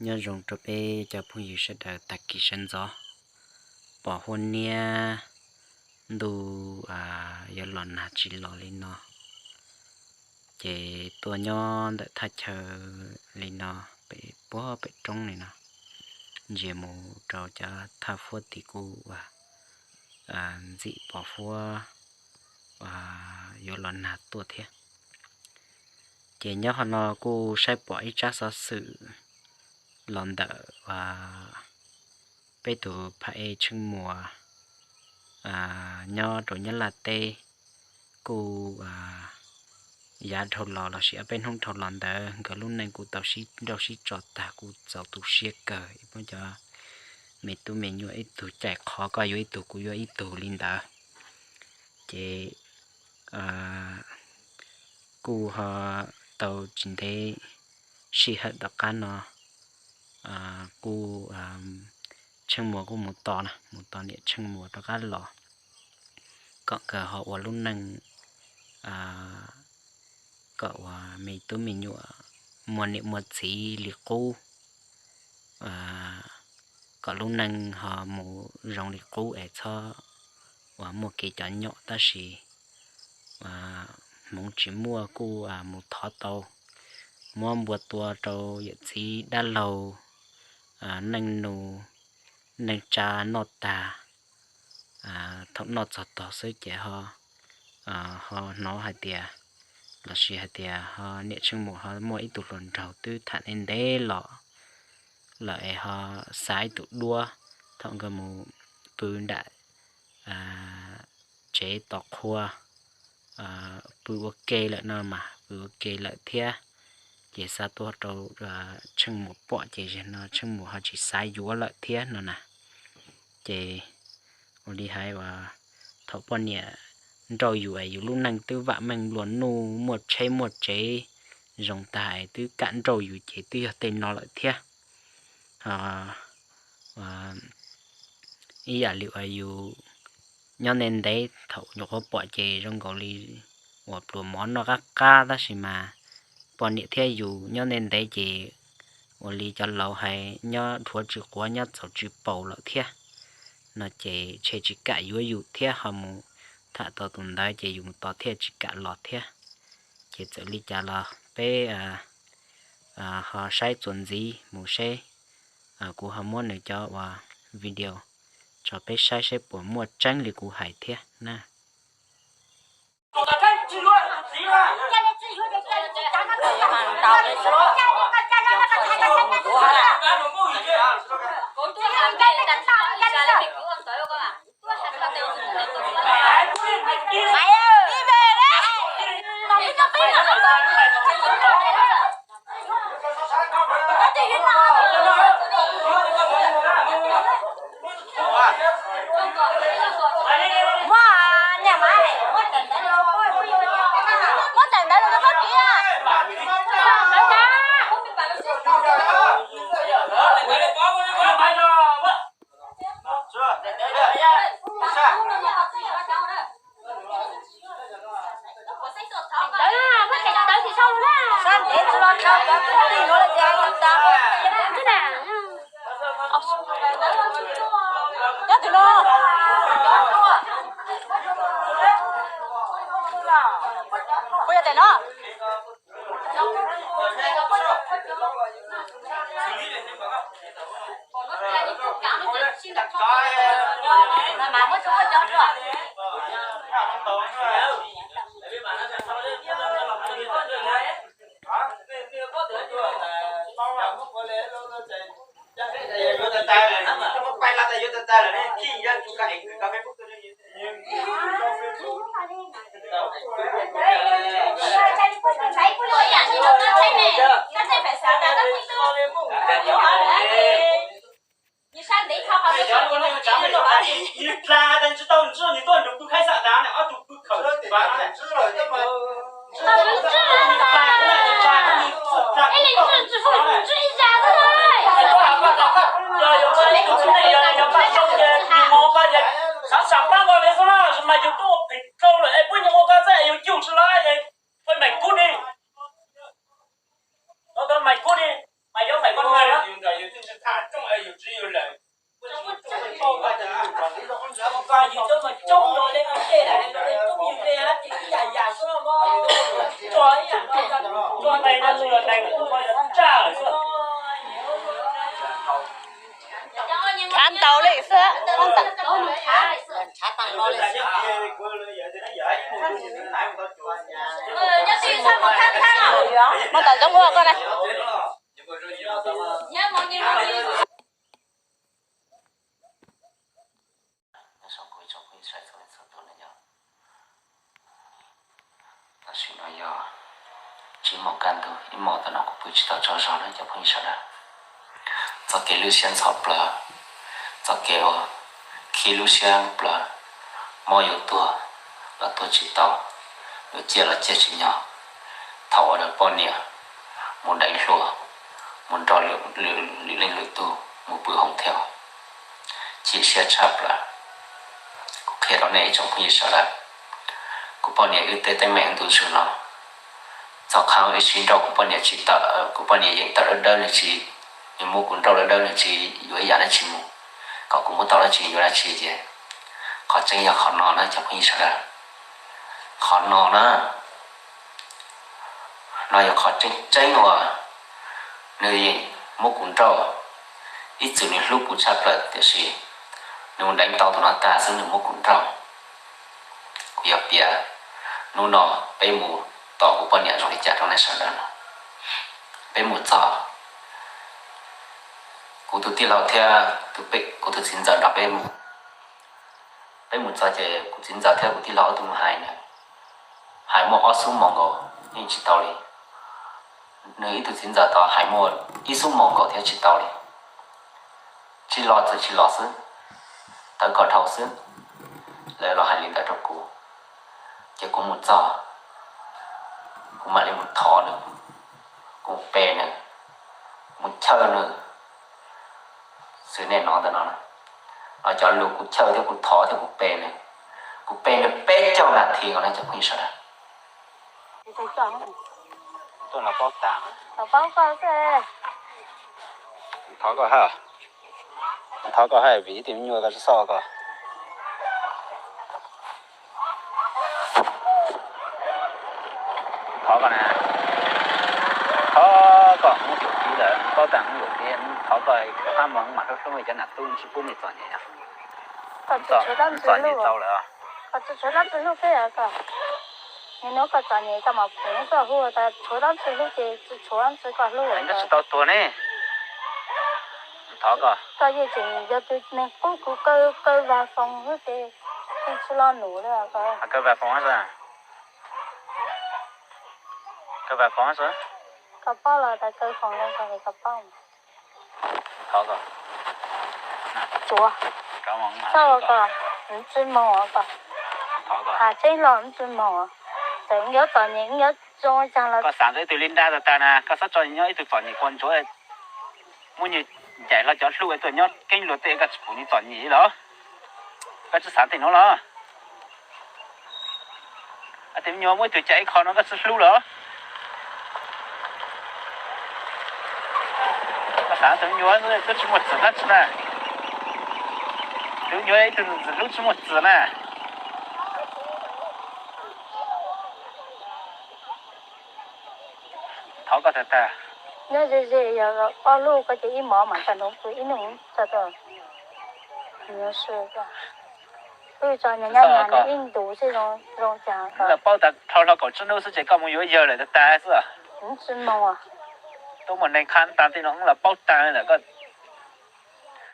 Nyob zoo rau peb cov phooj ywg sawv daws tag kis sawv ntxov. Pom huab niab ntuj yuav los nag tsis los li no, ces tuaj nyob ntawm thaj chaw li no, pem puag pem roob li no, ntsia mus rau cov thaj huab tim kuj ntxim pom huab yuav los nag tuaj thiab. Ces nyob hov no kuj saib pom ib tsab xov xwm los ntawm peb tus phab ej Tsheej Muas nyob rau Nyab Laj teb, kuj yav dhau los lossis ob peb hnub dhau los ntawd nkawd lub neej kuj tau sib nrauj sib tso tag, kuj txaus tu siab kawg. Muab cov me tub me nyuam ib tug caij qhov koj yuav ib tug kuv yuav ib tug li ntawd. Ces kuj ho tau tsis ntev sij hawm tom qab no kuj Tsheej Muas kuj mus tos na, mus tos niam Tsheej Muas rov qab los kom nkawd ho ua lub neej, kom ua me tub me nyuam muaj niam muaj txiv li qub, kom lub neej ho mus zoo li qub es txhob uas muaj kev cov nyom. Tab sis hmoov tsis muaj kuj mus thov tau, muab npua tua rau yawm txiv dab laug, neej nus neej tsa noj tag. Thaum noj txog tog xwb ces ho, ho hnov hais tias, lossis hais tias ho niam Tsheej Muas ho muaj ib tug hluas nraug twb tham ntev ntev los lawm es ho xa ib tug duab, thaum nkawd mus pw nram tsev tos qhua, pw ua ke lawm no mas, pw ua ke lawm thiab. Ces xa tuaj rau Tsheej Muas pom ces zaum no Tsheej Muas ho tsis xav yuav lawm thiab no na. Ces ua li hais uas thaum poj niam nrauj yus es yus lub neej twb vam meej nplua nuj, muaj tsheb muaj tsev zoo tag es twb kam nrauj yus ces twb yog tej no lawm thiab. Ib yam li uas yus nyob ntev ntev, thaum nyuam qhuav pom ces zoo nkaus li uas pluas mov noj qab qab, tab sis mas poj niam thiab yus nyob ntev ntev ces ua li cov laus hais nyob dhuav tsis quav nyob txaus tsis paus lawm thiab no ces tshe tsis kam yuav yus thiab, ho mus tham tau tus ntawd ces yus mus tos thiaj tsis kam los thiab. Ces txawm li cas los peb ho saib txuas ntxiv mus seb, kuv ho muab nws cov uas video tso peb saib seb puas muaj tseeb li kuv hais thiab na. Ntau li xwb. Muab tau zoo ua koj na. Nyob zoo kuv ib tsoom phooj ywg sawv daws txhua leej txhua tus na yom. Tam sim no yog tsib moos kaj ntug, ib moos tam no kuv pw tsis tau tsaug zog na cov phooj ywg sawv daws. Txoj kev lwj siab ntxhov plaws, txoj kev uas khib lub siab plaws, mob yuav tuag los tuag tsis tau, yuav ciaj los ciaj tsis nyog. Thaum uas lawv poj niam mus deev hluas, mus nrog lwm leej lwm tus mus pw hoob thiab, chim siab tshaj plaws. Kuv qhia rau nej ib tsoom phooj ywg sawv daws, kuv poj niam wb tej teeb meem ntu zus no, txog qhov wb sib nrauj kuv poj niam tsis tawm, kuv poj niam yeej tawm dawb dawb nws tsis, nws muab kuv nrauj dawb dawb nws tsis yuav ib yam dab tsi mus, kom kuv muab tau dab tsi yuav dab tsi ces qhov tseeb yog qhov no na cov phooj ywg sawv daws. Qhov no na, no yog qhov tseeb tseeb uas nws muab kuv nrauj. Ib txwm nws hlub kuv tshaj plaws tiam sis nws mus deev tau tus no tag xwb nws muab kuv nrauj. Kuv yuav piav hnub no peb mus tos kuv poj niam zoo li cas rau nej sawv daws no. Peb mus txog, kuv tus tij laug thiab kuv tus txiv ntxawm nrog peb mus. Peb mus txog ces kuv txiv ntxawm thiab kuv tij laug ob tug mus hais nws, hais muaj ob xuab moos nkaus yeej tsis tau li. Nws ib tug txiv ntxawm tod hais muaj ib xuab moos nkaus thiab tsis tau li. Tsis los txawm tsis los xwb, tawv kom dhau xwb. Lawv los hais li ntawd rau kuv, ces kuv mus txog, kuv mam li mus thov nws, kuv pe nws, mus chawj nws. Xws nej hnov ntawm no, no cov lus kuv chawj thiab kuv thov thiab kuv pe nws, kuv pe nws peb caug nas this nkaus na cov phooj ywg sawv daws. Tuaj los paub tas. Thov koj hab, thov koj hab vim ib tug me nyuam koj tsis xoj koj. Thov koj na, thov koj hmoob yuam kev lawm, paub tas hmoob yuam kev, thov koj pab mus mas hlub hlub cov nam tub tsis pub nws txom nyem. Txom nyem tau lawm. Koj tsis tshuav dab tsi hlub peb os koj. Nws nug koj txom nyem koj mam pum koj hu tas tshuav dab tsi hlub ces tsis tshuav dab tsi koj hlub. Koj tsis tau tuag ne. Thov koj. Koj yeej tseem yog tus neeg qub kuv kaw kaw vas foos xwb ces yeej tsis lo num li koj. Kaw vas foos xwb. Kaw vas foos xwb. Koj paub los tas kaw foos zoo koj paub. Thov koj. Tsuav. Txhob koj, tsis moog koj. Has tseeb los tsis moog. Txawm nyob txom nyem nyob zoo caag los. Koj xav ntawm ib tug li nrag tag tag na, koj txhob tso nyob ib tug txom nyem kua ntsuav. Muab nws ncaim hlo cov hlub tuaj nyob keeb luag tej koj tsis pum nws txom nyem los. Koj tsis xav tej nuav los. Tus me nyuam muaj ib tug cai ib qho no koj tsis hlub los. Koj xav tus me nyuam twb tsis muaj txim dab tsi na. Tus me nyuam ib tug ntxim hlub tsis muaj txim na. Thov koj tag tag. Nyob ze ze yog koj hlub koj ces ib mov mam tsa nroo pw ib nub tsa tau. Wb tso nyob nyob ib ntus seb zoo caag. Wb los paub tas dhau hlo kaum tsib nub xwb ces koj mus yuav yawg lawm tag tag xwb. Tsis moog. Tuaj muaj neeg qha tas tej no wb los paub tas lawm koj.